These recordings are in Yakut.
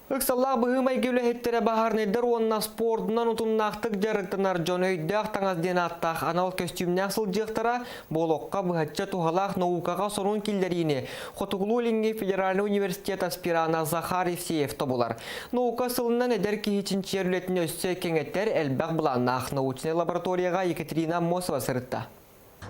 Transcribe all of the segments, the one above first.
Ыксаллаах быһыы-майгы үлэһиттэрэ баһаарынайдар уонна спордунан утумнаахтык дьарыктанар дьон өйдөөх таҥас диэн ааттаах анал көстүүмнээх сылдьыахтара, бу олоххо быһаччы туһалаах наукаҕа сонун киллэриини Хотугулуу-Илиҥҥи федеральнай университет аспирана Захар Евсеев тобулар. Наука сылынан эдэр киһи чинчийэр үлэтин өссө кэҥэтэр элбэх былааннаах научнай лабораторияҕа Екатерина Аммосова сырытта.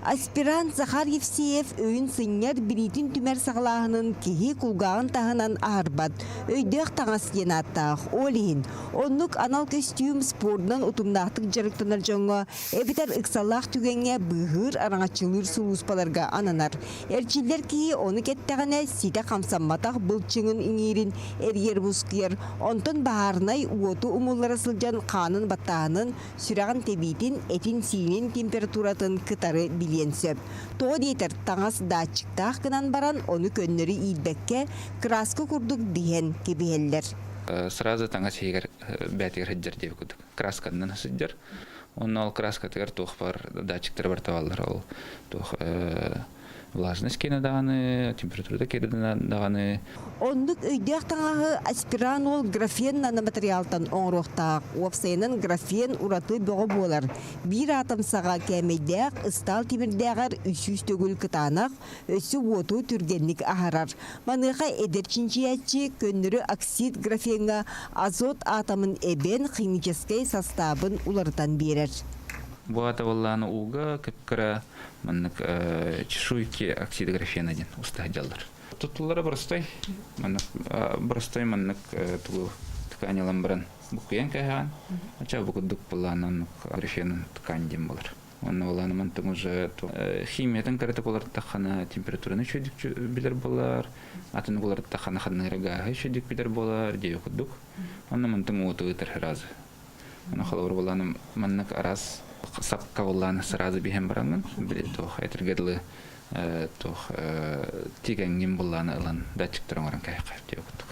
Аспирант Захар Евсеев өйүн сынньар, билиитин түмэр саҕалааһынын киһи кулгааҕын таһынан аһарбат, өйдөөх таҥас диэн ааттаах. Ол иһин, оннук анал көстүүм спордунан утумнаахтык дьарыктанар дьоҥҥо эбэтэр ыксаллаах түгэҥҥэ быыһыыр, араҥаччылыыр сулууспаларга ананар. Эрчиллэр киһи ону кэттэҕинэ ситэ хамсамматах былчыҥын иҥиирин эрийэр-мускуйар, онтон баһаарынай уоту умуллара сылдьан хаанын баттааһынын сүрэҕин тэбиитин, этин-сиинин температуратын кытары билиэн сөп. Тоҕо диэтэр, таҥас датчиктаах гынан баран, ону көннөрү иирбэккэ, кырааска курдук биһэн кэбиһэллэр. Сразу таҥас иһигэр бээтигэр сылдьар диэбит курдук. Красканан сылдьар. Онно ол краскатыгар туох бар датчиктар бар табаллар. Ол туох влажность киэнэ даҕаны, температурата киэнэ даҕаны. Оннук өйдөөх таҥаһы аспиранол графен наноматериалтан оҥоруохтаах. Уопсайынан графен ураты бөҕө буолар. Биир атом саҕа кээмэйдээх ыстаал тимирдээҕэр 300 төгүл кытаанах, өссө уоту түргэнник аһарар. Маныаха эдэр чинчийээччи көннөрү оксид графеҥҥа азот атомын эбэн химическэй састаабын уларытан биэрэр. Бу аата буоллаҕына ууга кып-кыра маннык чешуйки оксидографена диэн уста сылдьаллар. Туттуллара простой. Маннык простой маннык тугу ткань ылан баран буккуйан кэһэҕин. Ача бу курдук былаанан графенын ткань диэн буолар. Онно былааны мантан уже химиятын кыратык уларыттаххына температураны үчүгдүк билэр буолар, атын уларыттаххына ханныгы гааһы үчүгдүк билэр буолар диэби курдук. Онно мантан уоту ыытар сразу. Аны холобур буланым маннык араас сапка буллааны сразу биһэн бараҥҥын били туох этэргэ дылы туох тигэҥҥин буллааны ылан датчиктар оҥорон кэһэххэ диэбит курдук.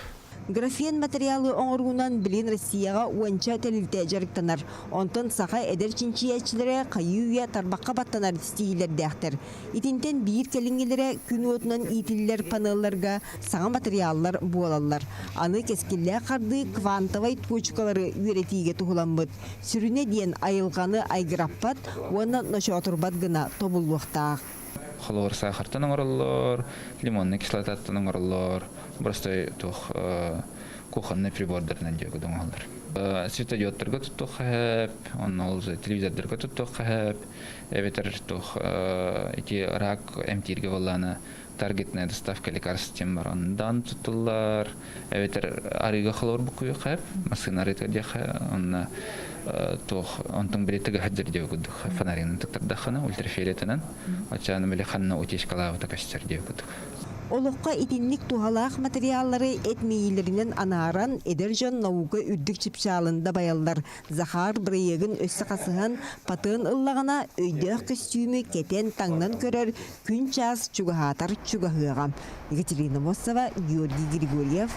Графен материалы оҥоруунан билин Россияҕа уонча тэрилтэ дьарыктанар. Онтон саха эдэр чинчийээччилэрэ хайыы-үйэ тарбахха баттанар ситиһиилэрдээхтэр. Итинтэн биир кэлиҥҥилэрэ күн уотунан иитиллэр панелларга саҥа матырыйааллар буолаллар. Аны кэскиллээх хардыы квантовай туочукалары үөрэтиигэ туһуламмыт. Сүрүнэ диэн айылҕаны айгыраппат уонна ночоотурбат гына тобуллуохтаах. Холобур, саахартан оҥороллор, лимоннай кислотаттан оҥороллор, простой туох кухонный прибордарынан диэки оҥоһуллар. Светодиодтарга туттуохха сөп, онно ол телевизордарга туттуохха сөп, эбэтэр туох ити рак эмтииргэ буоллаҕына таргетная доставка лекарств диэн бар оннудан туттуллар эбэтэр арыыга холобур буккуйуохха массыына арыыта диэххэ онно туох онтон били тыга сылдьар диэбит курдук фонаригынан тыктардаххына ультрафиолетынан оччоҕуна били ханна утечкалаабыта көстөр диэбит курдук. Олоххо итинник туһалаах материаллары эт мэйиилэринэн анааран, эдэр дьон наука үрдүк чыпчаалын дабайаллар. Захар бырайыагын өссө хасыһан, патент ыллаҕына, өйдөөх көстүүмү кэтэн, таҥнан көрөр күн-чаас чугаһаатар чугаһыаҕа. Екатерина Мосова, Георгий Григорьев.